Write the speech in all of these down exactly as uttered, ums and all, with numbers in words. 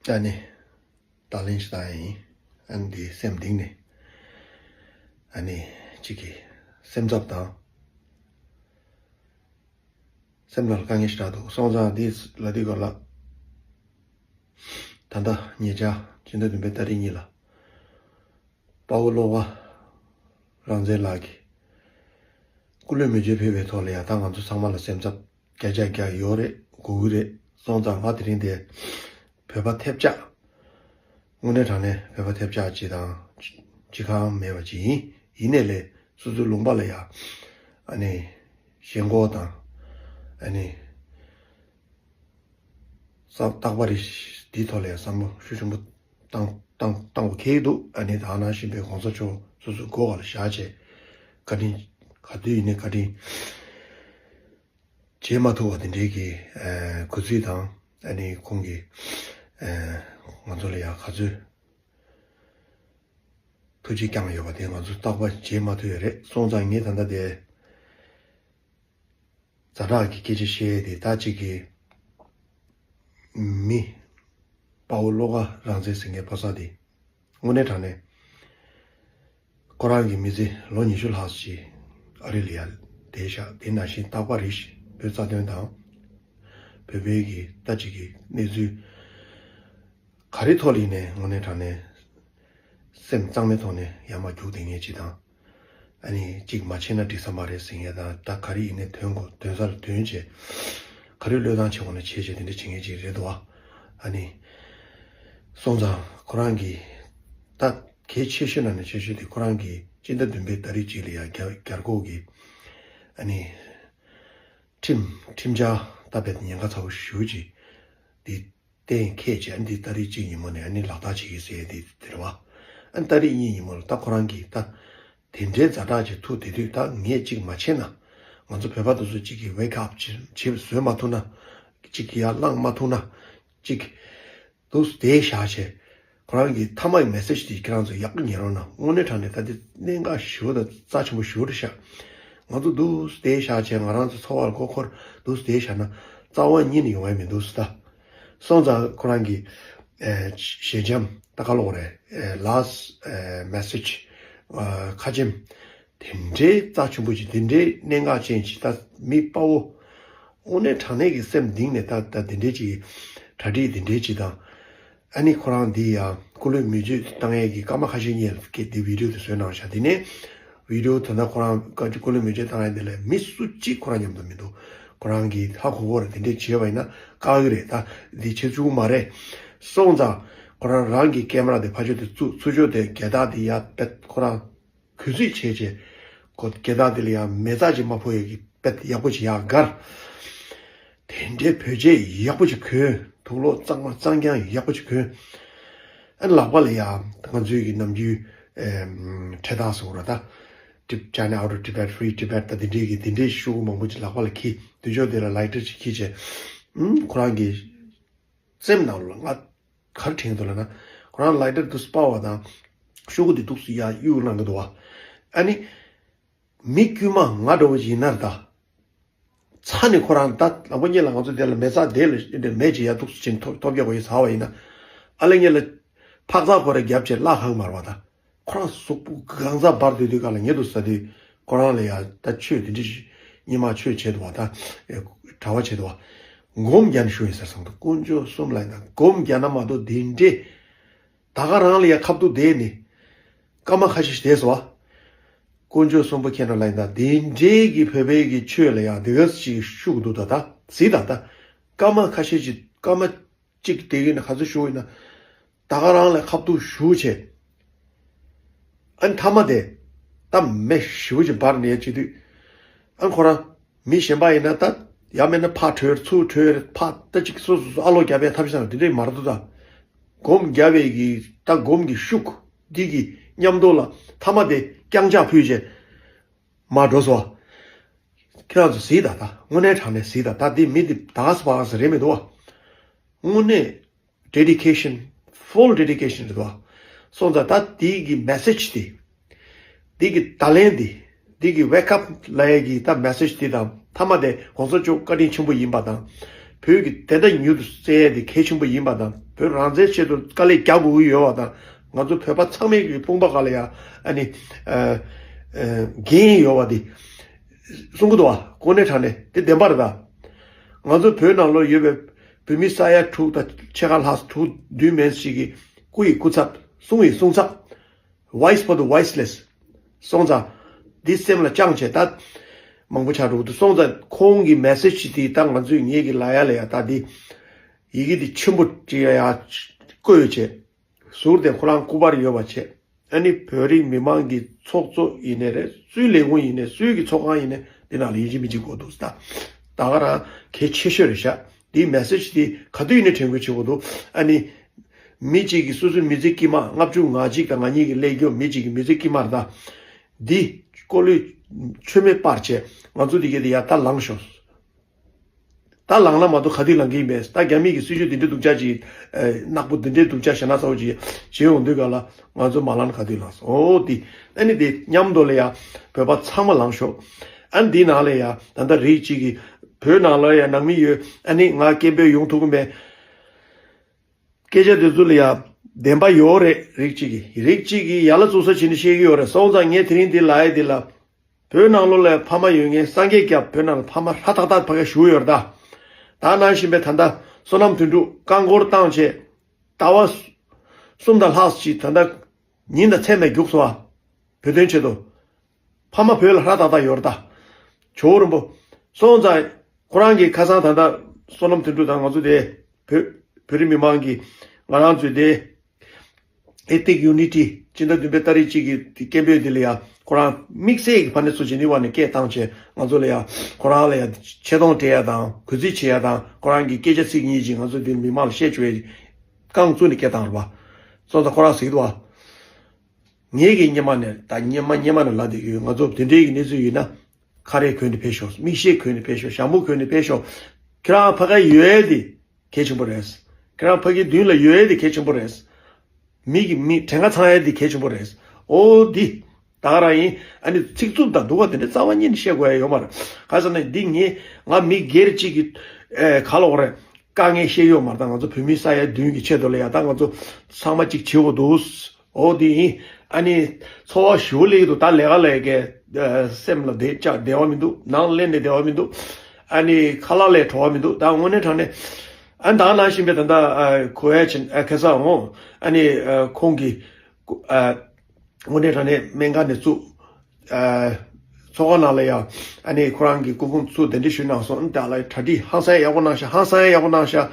ད་ནི་ད་ལན་ཞིག་བཏང་ཡིན། ཨ་ནི་འདི་སེམས་གཏིང་ནས་ཨ་ནི་གཅིག་གི་སེམས་འཚབ་དང་སེམས་ནང་ལ་དཀའ་ངལ་ཞིག་རག་འདུག་སོང་ཙང་འདི་ལ་དུས་སྐབས་ལ། ད་ལྟ་ཉེ་ཆར་སྤྱི་ཟླ་བདུན་པའི་ཏ་རིག་གཉིས་ལ་དཔའ་བོ་བློ་དགའ་རང་བཙན་ལགས་ཀྱིས་སྐུ་ལུས་མེ་མཆོད་ཕུལ་བའི་ཐོག་ལ་ཡང་ད་ང་ཚོ་ཚང་མ་ལ་སེམས་འཚབ་བརྒྱ་ཆ་བརྒྱ་ཡོད་རེད། དགོས་ཀྱི་རེད། སོང་ཙང་ང་དེ་རིང་འདིར་བོད་པ་ཐེབས་ཆག་དངོས་གནས་དྲང་གནས་བོད་པ་ཐེབས་ཆག་ཅིག་དང་ཅི་གང་མེད་པ་ཅིག་ཡིན། ཡིན་ནའི་ལས་སོ་སོའི་ལུང་པ་ལ་ཡང་ཨ་ནི་ཞེན་ཁོག་དང་ཨ་ནི་ས་རྟག་པ་རེད། འདིའི་ཐོག་ལ་ཡང་བསམ་བློ་ཤུགས་ཆེན་པོ་བཏང་བཏང་བཏང་དགོས་ཀྱི་འདུག་ཨ་ནི་ད་ག་ནང་བཞིན་པའི་གོང་ས་མཆོག་སོ་སོའི་མགོ་བ་ལ་བཞག་བྱས་བཀའ་དྲིན་ག་དུས་ཡིན་ནའི་བཀའ་དྲིན་བརྗེད་མ་ཐུབ་པ་དེ་འདྲའི་གི་ཨ་གུས་བརྩི་དང་ཨ་ནི་ཁོང་གི་ཨ་ང་ཚོ་ལ་ཡང་ག་ཚོད་ཐུགས་རྗེ་བསྐྱངས་ཡོད་པ་དེ་ང་ཚོ་རྟག་པར་བརྗེད་མ་ཐུབ་ཡོད་རེད། སོང་ཙང་ངས་ད་ལྟ་དེ་ཛ་དྲག་གི་སྐད་ཆ་བཤད་དེ་ད་ཅིག་གི་མི་དཔའ་བོ་བློ་དགའ་རང་བཙན་ཟེར་མཁན་ཕོ་གསར་དེ་དངོས་གནས་དྲང་གནས་ཁོ་རང་གི་མི་ཚེ་ལོ་ཉི་ཤུ་ལྷག་ཅིག་ཨ་རི་ལ་ཡར་བསྡད་བཞག་དེ་ནང་བཞིན་རྟག་པར་རེ་བཞིན་བོད་རྩ་དོན་དང་བོད་པའི་གི་ད་ཅིག་གི་གནས་ཚུལ་ག་རེ་ཐོག་ལ་ཡིན་ནའི་དངོས་གནས་དྲང་གནས་སེམས་གཙང་མའི་ཐོག་ནས་ཡར་མར་རྒྱུག་བསྡད་མཁན་ཅིག་དང་། ཨ་ནི་གཅིག་མ་བྱས་ན་འགྲིག་ས་མ་རེད་ཟེར་མཁན་དང་། ད་ག་རེ་ཡིན་ནའི་དོན་གོ་དོན་ས་ལ་དོན་བྱས། ག་རེ་བློས་བཏང་བྱེད་དགོས་ན་བྱས་བྱས་དེ་འདྲ་བྱེད་མཁན་ཅིག་རེད་འདུག་བ། ཨ་ནི་སོང་ཙང་ཁོ་རང་གིས་ད་གལ་ཆེ་ཤོས་ནང་ནས་ཆེ་ཤོས་དེ་ཁོ་རང་གིས་སྤྱི་ཟླ་བདུན་པའི་ཏ་རིག་གཅིག་ལ་ཡང་རྒྱ་རྒྱ་རྒོག་གི་ཨ་ནི་ཁྲིམས་ཁྲིམས་འཆར་ད་རྦད་ཉེན་ཁ་ཚ་བོ་ཞེ་པོ་ཅིག་འདི་གཏན་འཁེལ་བྱས། ཨ་ནི་འདི་ཏ་རིག་གཅིག་ཉིན་མོ་ནས་ཨ་ནི་ལག་བསྟར་བྱེད་ཀྱི་ཟེར་ཡས་དེ་དེ་རེད་བ། ཨ་ནི་ཏ་རིག་གཉིས་ཉིན་མོ་ལ་ད་ཁོ་རང་གིས་ད་དེ་འདྲའི་ཛ་དྲག་ཅིག་ཐུག་དེ་དུས་ད་ངས་གཅིག་མ་བྱས་ན་ང་ཚོ་བོད་པ་དེ་ཚོ་གཅིག་གིས་ཝེག་ཨབ་བྱེད་བྱེད་བཟོས་མ་ཐུབ་ན། གཅིག་གིས་ཡར་ལངས་མ་ཐུབ་ན། གཅིག་འདུག་སེ་བསྡད་བཞག་བྱས། ཁོ་རང་གི་མཐའ་མ་ཡི་མེ་སེ་ཇི་དེ་ཁྱེད་རང་ཚོ་ཡག་པོ་ཉན་རོགས་གནང་། དངོས་གནས་དྲང་གནས་ད་དེ་གནད་འགག་ཞེ་པོ་དང་རྩ་ཆེན་པོ་ཞེ་པོ་རེད་ཤག་ང་ཚོ་འདུག་སེ་བསྡད་བཞག་བྱས་ང་རང་ཚོ་འཚོ་བར་མགོ་འཁོར་འདུག་སེ་བསྡད་བཞག་ན་རྩ་བ་ཉིད་ནས་ཡོང་ཡ་མི་འདུག་ཟེར་ད། སོང་ཙང་ཁོ་རང་གི་ཨེ་ཞལ་འཆམ་ད་ག་ལོག་རེད། ཨེ་last ཨེ་message ཨ་ཁ་ཆེམས་དེ་འདྲའི་རྩ་ཆེན་པོ་ཅིག་དེ་འདྲའི་གནད་འགག་ཅན་ཅིག་ད་མི་དཔའ་བོ་དངོས་གནས་དྲང་གནས་ཀྱི་སེམས་གཏིང་ནས་ད་ད་དེ་འདྲའི་ཅིག་གྲ་སྒྲིག་དེ་འདྲའི་ཅིག་དང་། ཨ་ནི་ཁོ་རང་འདི་ཡང་སྐུ་ལུས་མེ་མཆོད་བཏང་ཡས་ཀྱི་སྐར་མ་ཁ་ཤས་གཉིས་ཀྱི་འདི་བི་ཌིའོ་དེ་བཟོས་གནང་ཤག་དེ་ནས་བི་ཌིའོ་དེ་ན་ཁོ་རང་སྐུ་ལུས་མེ་མཆོད་བཏང་ཡས་དེ་ལ་མི་སུ་གཅིག་ཁོ་རང་མཉམ་དུ་མི་འདུག་ཁོ་རང་གིས་ཧ་གོ་གོ་རེད། དེ་འདྲས་བྱས་པ་ཡིན་ན་བཀག་གི་རེད། ད་འདི་བྱེད་བཅུག་གི་མ་རེད། སོང་ཙང་ཁོ་རང་རང་གི་ཀེ་མ་ར་དེ་ཕར་ཕྱོགས་དེ་བཙུགས། ཚུར་ཕྱོགས་དེ་རྒྱལ་དར་དེ་ཡར་ཕེབས། ཁོ་རང་གུས་བརྩི་བྱས་བྱས་ཁོ་རྒྱལ་དར་དེ་ལ་ཡང་མེ་བཙའ་ཅིག་མ་ཕོག་ཡས་ཀྱི་དཔེ་ཡག་པོ་ཅིག་ཡར་སྒར། དེ་འདྲའི་བོད་ཆས་ཡག་པོ་ཅིག་གོན། དུག་ལོག་གཙང་མ་གཙང་རྐྱང་ཡག་པོ་ཅིག་གོན། ཨ་ནི་ལག་པ་ལ་ཡང་ང་ཚོའི་གི་ནམ་རྒྱུན་ཨེམ་འཕྲེད་དར་ཟེར་བ་ར་ད། Tib- China out of Tibet, free Tibet ད་དེ་འདྲའི་གི་དེ་འདྲའི་ཤོག་གུ་མང་པོ་ཅིག་ལག་པ་ལ་འཁྱེར། དུས་ཚོད་དེ་ལ་ལའི་ཊར་ཅིག་འཁྱེར་བྱས། ཨུམ་ཁོ་རང་གི་སེམས་ནང་ལ་ང་ག་རེ་དྲན་འདུག་ལབ་ན། ཁོ་རང་ལའི་ཊར་འདུག་སེ་སྤར་བ་དང་ཤོག་གུ་དེ་འདུག་སེ་ཡར་གཡུག་གནང་གི་འདུག་བ། ཨ་ནི་མི་དཀྱུས་མ་ང་འདྲ་བོ་ཅིག་ཡིན་ན་ར་ད། ཚ་ནས་ཁོ་རང་ད་ལམ་ཁ་གཉིས་ལ་ང་ཚོ་དེ་ལ་མེ་བཙའ་དེ་ལ་མེ་ཅིག་ཡར་འདུག་སེ་ཕྱིན་ཐོབ་ཐོབ་རྒྱག་པ་ཡིན་ཟེར་བ་ཡིན་ན། ཨ་ལེ་གཉིས་ལ་ཕག་ཚག་ཁོ་ར་རྒྱབ་བྱས་བརླག་གང་མ་རེད་བ་ད། ཁོ་རང་གཟུགས་པོ་གང་ཚ་འབར་སྡོད་དུས་སྒང་ལ་ཉལ་འདུག་ཟེར་དུས་ཁོ་རང་ལ་ཡ་ད་ཆོས་དེ་འདྲ་ཞིག་ཉི་མ་ཆོས་བྱས་འདུག་བ་ད། ཨེ་གྲྭ་པ་བྱས་འདུག་བ། སྒོམ་རྒྱག་ནས་བཞུགས་ཡིན་ཟེར་སོང་འདུག་དཀོན་མཆོག་གསུམ་ལ་ཡིན་ན་སྒོམ་རྒྱག་ན་མ་གཏོགས་དེ་འདྲས་ད་ག་རང་ལ་ཡ་ཁ་ཐུག་བསྡད་ནས་སྐར་མ་ཁ་ཤས་ཤིག་བསྡད་སོང་བ། དཀོན་མཆོག་གསུམ་པོ་མཁྱེན་རོགས་ལ་ཡིན་ད། དེ་འདྲས་ཀྱི་བོད་པའི་གི་ཆོས་ལ་ཡ་དེ་ག་ཅིག་ཤུགས་འདུག་ད་ད་གཟིགས་ད་ད་སྐར་མ་ཁ་ཤས་ཤིག་སྐར་མ་གཅིག་དེ་གི་ནི་ག་ཚོད་ཞུ་ཡིན་ན། ད་ག་རང་ལ་ཁ་ཐུག་ཞུ་བྱས། ཨ་ནི་མཐའ་མ་དེ་ད་མེ་ཞེ་པོ་ཅིག་འབར་ནས་བྱེད་དུས། ཨ་ནི་ཁོ་རང་མི་གཞན་པ་ཡིན་ན་ད་ཡང་མིན་ན་ཕར་བྲོས་ཚུར་བྲོས་ཕར་ད་ཅིག་སོ་སོ་སོ་ཨ་ལོ་རྒྱབ་པའི་ཐབས་ཤེས་དང་དེ་འདྲས་མ་རེད་འདུག་ད། སྒོམ་རྒྱབ་པའི་གི་ད་སྒོམ་གྱི་ཤུགས་འདི་གི་མཉམ་དུ་ལ་མཐའ་མ་དེ་རྐྱང་ཕྱག་ཕུལ་བྱས། མར་འགྲོ་སོང་བ། ཁྱེད་རང་ཚོ་གཟིགས་དང་ད་དངོས་གནས་དྲང་གནས་གཟིགས་དང་ད་འདི་མི་འདི་ད་ག་སེ་བ་ག་སེ་རེད་མི་འདུག་བ། དངོས་གནས་dedication, full dedication རེད་འདུག་བ། སོང་ཙང་ད་འདི་གི་message དེ་འདི་གི་ད་ལན་འདི་འདི་གི་wake up ལབ་ཡས་ཀྱི་ད་message དེ་དང་མཐའ་མ་དེ་གོང་ས་མཆོག་བཀའ་དྲིན་ཆེན་པོ་ཡིན་པ་དང་། བོད་ཀྱི་བདེན་མཐའ་མྱུར་དུ་བཙལ་ཡས་དེ་གལ་ཆེན་པོ་ཡིན་པ་དང་ བོད་རང་བཙན་ཆེད་དུ་དཀའ་ལས་རྒྱག་དགོས་ཀྱི་ཡོད་པ་དང་། ང་ཚོ་བོད་པ་ཚང་མའི་གི་དཔུང་པ་སྒང་ལ་ཡ་ཨ་ནི་འགན་ཡོད་པ་དེ་གསུང་གི་འདུག་བ། དངོས་གནས་དྲང་གནས་དེ་བདེན་པ་རེད་ད། ང་ཚོ་བོད་ནང་ལོགས་ཡོད་པའི་བོད་མི་ས་ཡ་དྲུག་དང་ཕྱེད་ཀ་ལྷག་དྲུག་བདུན་མན་ཞིག་གི་སྐུ་ཡི་སྐུ་ཚབ། གསུང་ཡི་གསུང་ཚབ། Voice for the voiceless། སོང་ཙང་འདི་སེམས་ལ་བཅངས་བྱས། ད་མང་པོ་ཆགས་འགྲོ་གི་འདུག། སོང་ཙང་ཁོང་གི་མེ་སེ་ཇི་དེ་ད་ང་ཚོས་ངེད་ཀྱི་ལ་ཡ་ལ་ཡ་ད་འདི་ཡི་གེ་འདི་ཆེན་པོ་ཅིག་ཡ་ཡ་བཀོད་བྱས། ཟུར་དེ་ཁོ་རང་སྐུ་པར་ཡོད་པ་བྱས། ཨ་ནི་བོད་རིགས་མི་མང་གི་ཚོགས་གཙོ་ཡིན་ནའི་རེད། སུའི་ལས་ཁུངས་ཡིན་ནའི། སུའི་གི་ཚོགས་ཁང་ཡིན་ནའི། འདི་ནང་ལ་ཡིན་གཅིག་མིན་གཅིག་དགོས་འདུག་ད། ད་ག་རང་གལ་ཆེ་ཤོས་རེད་ཤག། འདིའི་མེ་སེ་ཇི་འདི་ག་དུས་ཡིན་ནའི་དྲན་སྐུལ་བྱེད་དགོས་འདུག། ཨ་ནི་མི་གཅིག་གིས་སོ་སོའི་མི་ཚེ་དཀྱིལ་མ། ལྔ་བཅུ་ང་གཅིག་དང་ང་གཉིས་ཀྱི་ཀླད་ཀོར་མི་གཅིག་གི་མི་ཚེ་དཀྱིལ་མར་ད་འདི་ཀོ་ལོས་མཆོད་མེ་སྤར་བྱས། ང་ཚོ་འདི་གས་དེ་ཡར་ད་ལངས་ཤོག། ད་ལངས་ན་མ་གཏོགས་ག་དུས་ལངས་ཀྱི་ཡིན་པས། ད་རྒྱ་མི་གི་སྲིད་ཇུས་འདི་འདྲ་སྡུག་ཅག་ཅིག་ཨ་ནག་པོ་འདི་འདྲའི་སྡུག་ཅག་ཞེ་ན་ཚ་བོ་ཅིག་བྱེད་ཡོང་དུས་ག་ལ། ང་ཚོ་མ་ལངས་ན་ག་དུས་ལངས་སོང་། འོ་འདི་ཨ་ནི་དེ་མཉམ་དུ་ལ་ཡ་བོད་པ་ཚང་མ་ལངས་ཤོག། ཨ་ནི་འདི་ནང་ལ་ཡ་ད་ལྟ་རིགས་གཅིག་གིས་བོད་ནང་ལ་ཡ་ནང་མི་ཡོད། ཨ་ནི་ང་སྐད་འབོད་ཡོང་ཐུབ་ཀྱི་མེད། སྐད་ཆ་དེ་ཚོ་ལ་ཡ་བདེན་པ་ཡོད་རེད། རིགས་གཅིག་གིས་རིགས་གཅིག་གིས་ཡ་ལ་བཙུགས་ས་བྱས་ནས་བཤད་ཀྱི་ཡོད་རེད། སོང་ཙང་ངས་དེ་རིང་འདི་ལ་ཡ་འདི་ལ། བོད་ནང་ལོགས་ལ་ཕ་མ་ཡོད་མཁན་སངས་རྒྱས་སྐྱབས། བོད་ནང་ལ་ཕ་མ་ཧྲ་ཏག་ཏག་ཕ་གིར་བཞུགས་ཡོད་རེད་ད། ད་ནང་བཞིན་པའི་ད་ལྟ་བསོད་ནམས་དོན་གྲུབ་རྐང་འཁོར་བཏང་བྱས། ཟླ་བ་གསུམ་དང་ལྷག་ཅིག་ད་ལྟ་ཉིན་དང་མཚན་མེད་རྒྱུགས་སོང་བ། བོད་དོན་ཆེད་དུ། ཕ་མ་བོད་ལ་ཧྲ་ཏག་ཏག་ཡོད་རེད་ད། ཇོ་བོ་རིན་པོ། སོང་ཙང་ཁོ་རང་གིས་ཁ་སང་ད་ལྟ་བསོད་ནམས་དོན་གྲུབ་དང་ང་ཚོ་དེ་བོད་བོད་རིགས་མི་མང་གིས་ང་རང་ཚོའི་དེ་Ethnic Unity སྤྱི་ཟླ་བདུན་པའི་ཏ་རིག་གཅིག་གི་སྐད་འབོད་འདི་ལ་ཡ་ཁོ་རང་དམིགས་བསལ་གྱི་ཕ་ནས་ཚུར་ཇི་ནི་ཝ་ནས་སྐད་བཏང་བྱས། ང་ཚོ་ལ་ཡ་ཁོ་རང་ལ་ཡ་ཆེ་མཐོང་སྤྲད་ཡ་དང་གུས་བརྩི་བྱེད་ཡ་དང་། ཁོ་རང་གི་སྐད་ཆ་ཚིག་གཉིས་ཅིག་ང་ཚོ་འདི་མི་མང་ལ་བཤད་བཅུག་ཡ་རྐང་བཙུགས་ནས་སྐད་བཏང་རེད་པ། སོང་ཙང་ཁོ་རང་ཟེར་གྱི་འདུག་བ། ངེད་ཀྱིས་སྔོན་མ་ནས་ད་སྔོན་མ་སྔོན་མ་ནས་ལབ་བསྡད་ཀྱི་ཡོད། ང་ཚོ་དེ་འདྲའི་གི་གནས་ཚུལ་ཡིན་ན། ཁ་རས་གོན་ནས་ཕེབས་ཤོག། མིག་ཤེལ་གོན་ནས་ཕེབས་ཤོག། ཞྭ་མོ་གོན་ནས་ཕེབས་ཤོག། ཁྱེད་རང་ཕ་གིར་ཡོད་ཡ་དེ་གལ་ཆེན་པོ་རེད། ཁྱེད་རང་ཕ་གིའི་མདུན་ལ་ཡོད་ཡ་དེ་གལ་ཆེན་པོ་རེད། མི་གི་མི་བྲན་ཁ་ཚང་ཡ་དེ་གལ་ཆེན་པོ་རེད། འོ་འདི་ད་ག་རང་ཡིན། ཨ་ནི་ཚིག་རྩུབ་དང་སྡུག་པ་དེ་འདྲ་རྩ་བ་ཉིད་ནས་བཤད་དགོས་ཡ་ཡོད་མ་རེད། ག་ཟེར་ན་འདི་ངས་ང་མི་སྒེར་གཅིག་གི་ཨེ་ག་ལབ་དགོས་རེད། དཀའ་ངལ་བཤད་ཡོད་མ་རེད། ད་ང་ཚོ་བོད་མི་ས་ཡ་བདུན་གྱི་ཆེད་དུ་ལ་ཡ་ད་ང་ཚོ་ཚང་མ་གཅིག་བྱེད་དགོས་འདུག། འོ་དེ་ཡིན། ཨ་ནི་ཚོར་བ་ཞེ་པོ་སླེབས་ཀྱི་འདུག། ད་ལས་ཀ་ལས་ཀའི་ཨ་སེམས་ལ་བདེ་ཅག་བདེ་བ་མི་འདུག། ནང་སླེབས་ནས་བདེ་བ་མི་འདུག། ཨ་ནི་ཁ་ལག་ལ་བྲོ་བ་མི་འདུག། ད་དངོས་གནས་དྲང་གནས། ཨ་ནི་ད་ནང་བཞིན་པའི་ད་ལྟ་ཨ་གོ་ཡ་ཆེན་ཨ་ཁ་སང་འོང་། ཨ་ནི་ཨ་ཁོང་གིས་ཨ་དངོས་གནས་དྲང་གནས་སྨན་ཁང་ནས་བཙུགས། ཨ་ཚོགས་ཁང་ནང་ལ་ཡང་ཨ་ནི་ཁོ་རང་གི་སྐུ་ཕུང་ཚུར་གདན་འདྲེན་ཞུས་གནང་སོང་། ཨ་ནི་ད་ལ་གྲ་སྒྲིག་ཧང་སང་ཡག་པོ་གནང་ཤག། ཧང་སང་ཡག་པོ་གནང་ཤག།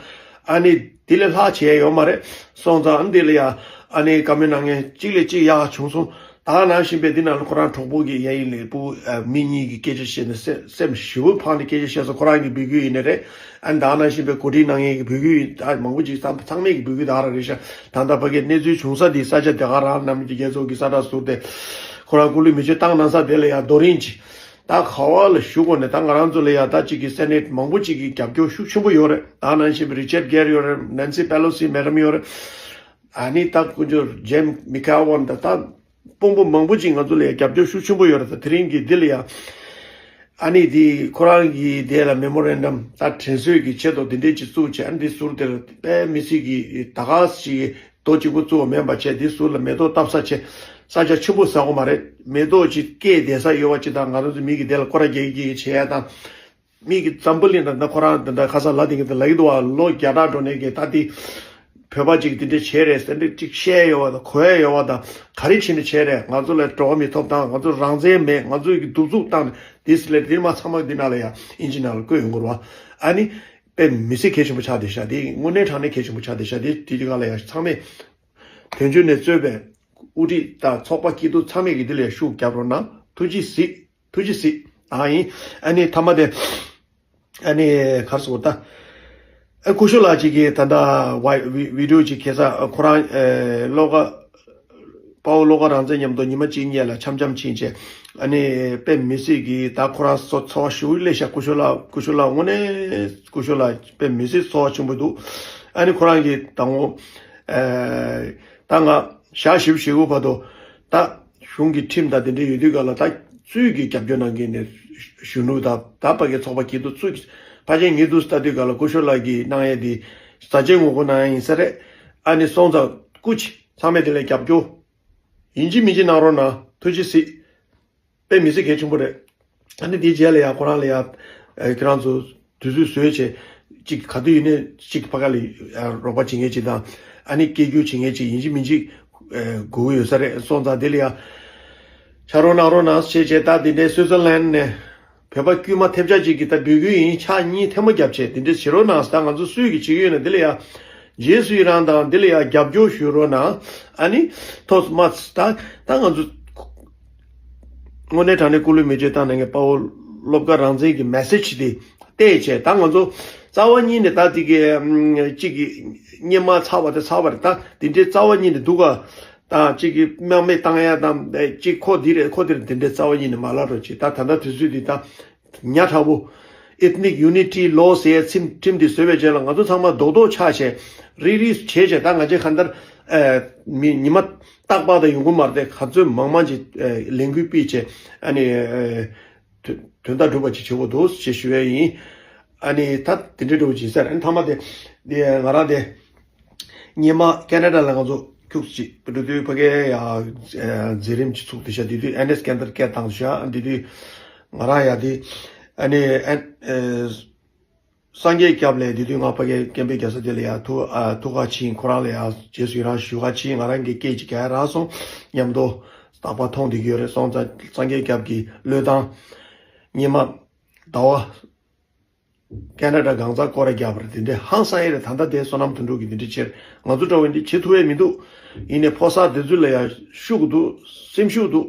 ཨ་ནི་དེ་ལས་ལྷག་བྱས་ཡོད་མ་རེད། སོང་ཙང་ཨ་ནི་དེ་ལ་ཡང་ཨ་ནི་བཀའ་མོལ་གནང་མཁན་གཅིག་ལས་གཅིག་ཡག་བྱུང་སོང་། ད་ནང་བཞིན་པའི་འདི་ནང་ལ་ཁོ་རང་གྲོགས་པོ་གི་གཡས་གཡོན་ལས་སྤུ་ཨ་མི་གཉིས་ཀྱི་སྐད་ཆ་བཤད་ནས་སེམས་སེམས་ཞེ་པོ་ཕངས་ནས་སྐད་ཆ་བཤད་སོང་། ཁོ་རང་གི་འབོད་སྐུལ་ཡིན་ནི་རེད། ཨ་ནི་ད་ནང་བཞིན་པའི་གོ་སྒྲིག་གནང་མཁན་གྱི་འབོད་སྐུལ་ཡིན། ད་མང་པོ་ཅིག་ཚང་ཚང་མས་ཀྱི་འབོད་སྐུལ་ད་ག་རང་རེད་ཤག། ད་ལྟ་ཕ་གིའི་གནས་ཚུལ་བྱུང་ས་འདི་ས་ཆ་དེ་ག་རང་ནམ་རྒྱུན་རྒྱལ་ཚོགས་ཀྱི་གསལ་བསྒྲགས་ཟུར་དེ་ཁོ་རང་སྐུ་ལུས་མེ་མཆོད་བཏང་གནང་ས་དེ་ལ་ཡང་རྡོ་རིང་ཅིག། ད་ག་བ་ལ་བཞུགས་དགོས་ནས། ད་ང་རང་ཚོ་ལ་ཡང་ད་ཅིག་གི་སེ་ནེ་ཊི་མང་པོ་ཅིག་གི་རྒྱབ་སྐྱོར་ཤུགས་ཆེན་པོ་ཡོད་རེད། ད་ནང་བཞིན་པའི་རི་ཅར་གྷེར་ཡོད་རེད། ནན་སི་པེ་ལོ་སི་མེ་ཌམ་ཡོད་རེད། ཨ་ནི་ད་དཀོན་མཆོག་ཇེམ་མི་ཁེ་ཝན་ད་ད་དཔོན་པོ་མང་པོ་ཅིག་ང་ཚོ་ལ་ཡང་རྒྱབ་སྐྱོར་ཤུགས་ཆེན་པོ་ཡོད་རེད། ད་དེ་རིང་གི་འདི་ལ་ཡང་ཨ་ནི་འདི་ཁོ་རང་གི་དེ་ལ་མེ་མོ་རན་ཌམ་ད་དྲན་གསོའི་གི་ཆེད་དུ་འདི་འདྲས་ཅིག་བཙུགས་བྱས། ཨ་ནི་འདི་ཟུར་དེར་དཔེ་མི་སྲིད་ཀྱི་ད་ག་ཞིག་རྡོ་གཅིག་པོ་བཙུགས་པ་མིན་པ་བྱས། འདི་ཟུར་ལ་མེ་ཏོག་བཏབ་ས་བྱས། ས་ཆ་ཆེན་པོ་ཟེར་དགོས་མ་རེད། མེ་ཏོག་ཅིག་སྐྱེས་བསྡད་ས་ཡོད་པ་ཅིག་དང་། ང་ཚོ་ཚོ་མི་གི་དེ་ལ་སྐོར་ར་རྒྱག་གི་བྱེད་ཡ་དང་། མི་གི་འཛམ་བུ་གླིང་ད་ལྟ་ཁོ་རང་ད་ལྟ་ཁ་སང་ལབ་བསྡད་མཁན་དེ་ལབ་ཀྱི་འདུག་བ། ལོ་བརྒྱ་ཕྲག་འགྲོ་ནས་གི་ད་འདི་བོད་པ་ཅིག་འདི་འདྲ་བྱས་རེད་ཟེར་འདི་ཅིག་བཤད་ཡོད་པ་དང་གོ་ཡ་ཡོད་པ་དང་། ག་རེ་བྱས་ནས་བྱས་རེད། ང་ཚོ་ལ་འགྲོ་བ་མི་ཐོབ་ཐང་། ང་ཚོ་རང་བཙན་མེད། ང་ཚོ་གི་གདུག་རྩུབ་བཏང་ནས་འདི་ཟེར་ལས་འདིར་མ་ཚང་མ་འདི་ནང་ལ་ཡ་ཨིན་ཇི་ནང་ལ་བཀོད་ཡོང་གི་རེད་བ། ཨ་ནི་དཔེ་མི་སྲིད་གལ་ཆེན་པོ་ཆགས་བསྡད་ཤག། འདི་དངོས་གནས་དྲང་གནས་གལ་ཆེན་པོ་ཆགས་བསྡད་ཤག། འདི་དེ་དུས་སྒང་ལ་ཡ་ཚང་མས་དོན་གཅོད་ནས་གཙོས་པའི་དབུ་ཁྲིད་དང་ཚོགས་པ་སྐྱིད་སྡུག་ཚང་མས་ཀྱི་འདི་ལ་ཡ་ཤུགས་རྒྱབ་རོགས་གནང་། ཐུགས་རྗེ་གཟིགས། ཐུགས་རྗེ་གཟིགས། ཨ་ཡིན། ཨ་ནི་མཐའ་མ་དེ། ཨ་ནི་ག་རེ་ཟེར་དགོས་ད། ཨ་སྐུ་ཞབས་ལགས་ཅིག་གིས་ད་ལྟ་ཝའི་ཝི་ཝི་ཌི་ཡོ་ཅིག་ཁ་སང་ཨ་ཁོ་རང་ཨེ་བློ་དགའ། དཔའ་བོ་བློ་དགའ་རང་བཙན་མཉམ་དུ་ཉི་མ་གཅིག་གཉིས་ལ་འཆམ་འཆམ་ཕྱིན་བྱས། ཨ་ནི་དཔེ་མི་སྲིད་ཀྱི་ད་ཁོ་རང་ཚོ་ཚོར་བ་ཞེ་པོ་སླེབས་ཤག། སྐུ་ཞབས་ལགས། སྐུ་ཞབས་ལགས་དངོས་གནས་སྐུ་ཞབས་ལགས་དཔེ་མི་སྲིད་ཚོར་བ་ཆེན་པོ་འདུག། ཨ་ནི་ཁོ་རང་གིས་དང་པོ་ཨེ་ད་ང་ཞག་བཞི་བཅུ་ཞེ་དགུ་བར་དུ་ད། གཞུང་གི་ཁྲིམས་དང་དེ་འདྲ་ཡོད་དུས་ག་ལ་ད་ཚུལ་གྱི་རྒྱབ་སྐྱོར་གནང་མཁན་ནས་གཞོན་ནུ་དང་ད་ཕ་གི་ཚོགས་པ་སྐྱིད་སྡུག་ཚུལ་གྱི་ཕལ་ཆེར་ངས་འདུག་ལྟ་དུས་ག་ལ་སྐུ་ཞབས་ལགས་ཀྱིས་གནང་ཡས་དེ་ཟ་ཆས་ངོ་རྒོལ་གནང་ཡས་ཡིན་ས་རེད། ཨ་ནི་སོང་ཙང་སྐུ་མཁྱེན། ཚང་མས་དེ་ལ་རྒྱབ་སྐྱོར་ཡིན་གཅིག་མིན་གཅིག་གནང་རོགས་གནང་། ཐུགས་རྗེ་གཟིགས། དཔེ་མི་སྲིད་གལ་ཆེན་པོ་རེད། ཨ་ནི་དེའི་རྗེས་ལ་ཡང་ཁོ་རང་ལ་ཡང་ཨ་ཁྱེད་རང་ཚོ་དུས་ཚོད་བཟོས་བྱས་གཅིག་ག་དུས་ཡིན་ནའི་གཅིག་ཕ་ག་ལ་ཡང་རོགས་པ་བྱེད་མཁན་གཅིག་དང་། ཨ་ནི་སྐད་སྒྱུར་བྱེད་མཁན་གཅིག་ཡིན་གཅིག་མིན་གཅིག་ཨ་དགོས་ཀྱི་ཡོད་ས་རེད། སོང་ཙང་དེ་ལ་ཡང་ཕྱག་རོགས་གནང་རོགས་གནང་བྱས་བྱས། ད་འདི་འདྲའི་སུའི་ཙར་ལན་ནས་བོད་པ་དཀྱུས་མ་ཐེབས་ཆག་ཅིག་གིས་ད་འབོད་སྐུལ་ཡིན། ཕྱག་གཉིས་ཐལ་མོ་བརྒྱབ་བྱས་དེ་འདྲ་བྱེད་རོགས་གནང་། ད་ང་ཚོ་སུས་ཀྱི་བྱེད་ཀྱི་ཡོད་ན་དེ་ལ་ཡ་རྗེས་སུ་ཡི་རང་དང་དེ་ལ་ཡ་རྒྱབ་སྐྱོར་ཞུ་རོགས་གནང་། ཨ་ནི་ཐོག་མ་ད་ད་ང་ཚོ་དངོས་གནས་དྲང་གནས་སྐུ་ལུས་མེ་མཆོད་བཏང་ནས་ངས་དཔའ་བོ་བློ་དགའ་རང་བཙན་གྱི་མེ་སེ་ཇི་དེ་བལྟས་བྱས། ད་ང་ཚོ་རྩ་བ་ཉིད་ནས་ད་དེ་གི་ཨམ་གཅིག་གི་སྔོན་མ་ཚར་བ་དེ་ཚར་བ་རེད། ད་དེ་འདྲའི་རྩ་བ་ཉིད་ནས་སྡུག་ག་དང་གཅིག་གི་དམག་མི་བཏང་ཡ་དང་གཅིག་ཁོ་འདི་རེད་ཁོ་འདི་རེད་དེ་འདྲའི་རྩ་བ་ཉིད་ནས་མ་ལབ་རོགས་བྱེད། ད་ད་ལྟ་དུས་ཚོད་འདི་ད་ཉག་ཕྲ་བོ། Ethnic Unity Law ཟེར་ཡ་ཚིམ་ཁྲིམས་འདི་བཟོས་པའི་རྗེས་ལ་ང་ཚོ་ཚང་མ་རྡོག་རྡོག་ཆགས་བྱས་རིག་རིག་བྱས་བྱས། ད་ང་ཚོས་གང་ལྟར་ཨ་མི་ཉི་མ་རྟག་པར་ད་ཡོང་གི་མ་རེད་དེ། ག་ཚོད་མང་མང་ཅིག་ཨ་ལས་འགུལ་སྤེལ་བྱས་ཨ་ནི་ཨ་དོན་དོན་དག་སྒྲུབ་པ་ཅིག་བྱེད་དགོས་འདུག་ཅེས་ཞུ་ཡ་ཡིན། ཨ་ནི་ད་དེ་འདྲའི་འགྲོ་བ་ཅིག་ཟེར། ཨ་ནི་མཐའ་མ་དེ་དེ་ང་རང་དེ་སྔོན་མ་ཁེ་ན་ཌ་ལ་ང་ཚོ་ཁྱུག་ཅིག་འགྲོ་དུས་ཕ་གིའི་ཡ་ཨ་མཛད་རིམ་ཅིག་ཚུགས་དེ་ཤག་དེ་དུས་ཨེ་ནེ་སི་ཀེན་དར་སྐད་བཏང་ཤག་དེ་དུས་ང་རང་ཡ་དེ་ཨ་ནི་ཨ་ཨ་སངས་རྒྱས་སྐྱབས་ལ་དེ་དུས་ང་ཕ་གིའི་སྐད་འབོད་རྒྱག་ས་དེ་ལ་ཡ་ཐུག་ཨ་ཐུག་ག་ཕྱིན། ཁོ་རང་ལ་ཡ་རྗེས་སུ་ཡི་རང་ཞུ་ག་ཕྱིན། ང་རང་གི་སྐད་ཅིག་ག་རག་སོང་། མཉམ་དུ་རྟག་པར་མཐོང་བསྡད་ཀྱི་ཡོད་རེད། སོང་ཙང་སངས་རྒྱས་སྐྱབས་ཀྱི་བློས་བཏང་སྔོན་མ་ཟླ་བ་ཁེ་ན་ཌ་གང་ཚང་སྐོར་ར་རྒྱག་པ་རེད། དེ་འདྲའི་ཧང་སང་ཡས་རེད། ད་ལྟ་དེ་བསོད་ནམས་དོན་གྲུབ་ཀྱིས་དེ་འདྲ་བྱས། ང་ཚོ་འདྲ་བོ་འདི་བྱེད་ཐུབ་ཡས་མི་འདུག་ཡིན་ནའི་ཕོ་གསར་དེ་ཚོ་ལ་ཡ་ཤུགས་འདུག་སེམས་ཤུགས་འདུག་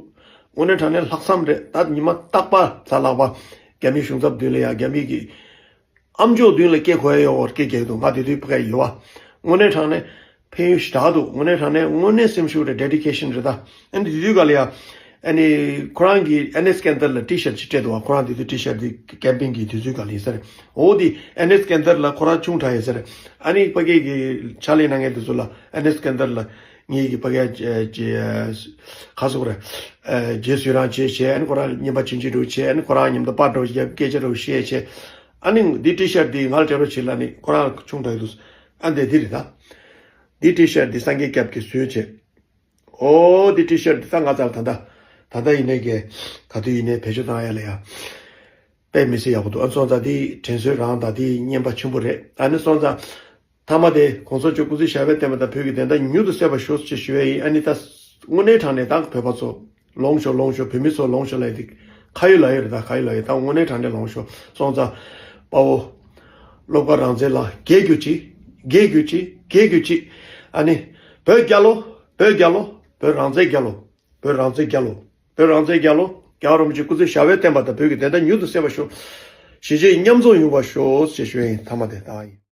དངོས་གནས་དྲང་གནས་ལྷག་བསམ་རེད། ད་ཉི་མ་རྟག་པར་གཟའ་ལྷག་པ་རྒྱ་མིའི་གཞུང་ཚབ་མདུན་ལ་ཡ་རྒྱ་མི་གི་ཨ་མཆོག་མདུན་ལ་སྐད་གོ་ཡ་ཡོད་པར་སྐད་རྒྱག་གི་འདུག་ང་དེ་དུས་ཕ་གིར་ཡོད་པ། དངོས་གནས་དྲང་གནས་ཕན་ཡོན་ཞེ་དྲག་འདུག་དངོས་གནས་དྲང་གནས་དངོས་གནས་སེམས་ཤུགས་རེད། ཌེ་ཌི་ཀེ་ཤན་རེད་ད། ཨ་ནི་དེ་དུས་ག་ལ་ཡ་ཨ་ནི་ཁོ་རང་གིས་ཨེ་ནེ་སི་ཀེན་དར་ལ་ཊི་ཤར་ཊི་ཅིག་སྤྲད་འདུག་བ། ཁོ་རང་དེ་དུས་ཊི་ཤར་ཊི་དེ་ཀེམ་པེན་གྱི་དུས་ཚོད་ག་ལ་ཡིན་ས་རེད། འོ་དེ་ཨེ་ནེ་སི་ཀེན་དར་ལ་ཁོ་རང་ཆུང་དྲགས་ཡིན་ས་རེད། ཨ་ནི་ཕ་གི་གི་ཕྱག་ལས་གནང་མཁན་དེ་ཚོ་ལ་ཨེ་ནེ་སི་ཀེན་དར་ལ་ངེད་ཀྱི་ཕ་གི་ཨ་ཅེ་ཨ་ཁ་སོག་རེད། ཨ་རྗེས་སུ་རང་བྱས་བྱས། ཨ་ནི་ཁོ་རང་བརྙན་པར་ཆུང་ཆུང་འདྲ་བོ་བྱས། ཨ་ནི་ཁོ་རང་མཉམ་དུ་པར་འདྲ་བོ་བརྒྱབ། སྐད་ཆ་འདྲ་བོ་བཤད་བྱས། ཨ་ནི་འདི་ཊི་ཤར་ཊི་འདི་ང་ལ་སྤྲད་རོགས་བྱེད་ལབ་ནི་ཁོ་རང་ཆུང་དྲགས་འདུག་ཨ་འདི་འདི་རེད་ད། འདི་ཊི་ཤར་ཊི་འདི་སངས་རྒྱས་སྐྱབས་ཀྱིས་བཟོས་བྱས། ཨོ་འདི་ཊི་ཤར་ཊི་འདི་ད་ང་ཚོ་ལ་ད་ལྟ་ད་ལྟ་ཡིན་ནའི་གི་ག་དུས་ཡིན་ནའི་བེད་སྤྱོད་བཏང་ཡ་ལ་ཡ་དཔེ་མི་སྲིད་ཡག་པོ་འདུག་ཨ་ནི་སོང་ཙང་འདི་དྲན་གསོའི་རང་དང་འདི་བརྙན་པར་ཆེན་པོ་རེད། ཨ་ནི་སོང་ཙང་མཐའ་མ་དེ་གོང་ས་མཆོག་སྐུ་ཚེ་ཞབས་པད་བརྟན་པ་དང་བོད་ཀྱི་བདེན་མཐའ་མྱུར་དུ་གསལ་བར་ཤོག་ཅེས་ཞུ་ཡ་ཡིན། ཨ་ནི་ད་དངོས་གནས་དྲང་གནས་ད་བོད་པ་ཚོ་ལོངས་ཤོག་ལོངས་ཤོག་བོད་མི་ཚོ་ལོངས་ཤོག་ལབ་ཡ་དེ་ཁ་ཡོད་ལག་ཡོད་རེད། ད་ཁ་ཡོད་ལག་ཡོད། ད་དངོས་གནས་དྲང་གནས་ལོངས་ཤོག་སོང་ཙང་དཔའ་བོ་བློ་དགའ་རང་བཙན་ལགས་རྒྱལ་གྱུར་ཅིག་རྒྱལ་གྱུར་ཅིག་རྒྱལ་གྱུར་ཅིག་ཨ་ནི་བོད་རྒྱལ་ལོ། བོད་རྒྱལ་ལོ། བོད་རང་བཙན་རྒྱལ་ལོ། བོད་རང་བཙན་རྒྱལ་ལོ། བོད་རང་བཙན་རྒྱལ་ལོ། རྒྱལ་བ་རིན་པོ་ཆེ་སྐུ་ཚེ་ཞབས་པད་བརྟན་པ་དང་བོད་ཀྱི་བདེན་མཐའ་མྱུར་དུ་གསལ་བར་ཤོག་གཞིས་བྱེས་མཉམ་འཛོམས་ཡོང་བར་ཤོག་ཅེས་ཞུ་ཡ་ཡིན། མཐའ་མ་དེ་ད་ཡིན།